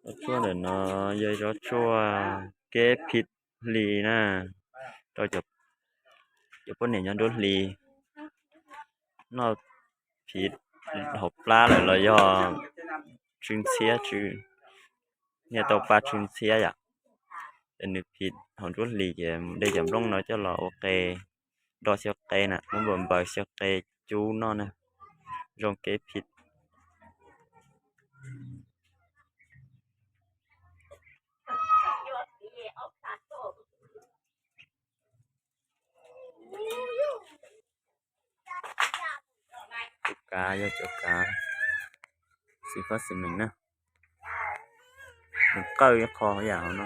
Zaub tsuag ntawm no yog zaub tsuag keb phij hli na, rau cov poj niam nyob nruab hli noj. Phij hauv plab lawm los yog tsw ntxhiab, tsw, niaj tau pab tsw ntxhiab yom. Ces nws phij hauv nruab hlis ces de cov nplooj no coj los ua qe, nrog xyaw qe na, muab npaws npaws xyaw qe cub noj na, zoo keb phij. Tus kav yog cov kav xim fab xim meem na, nws qawj ib qho yam hauv no.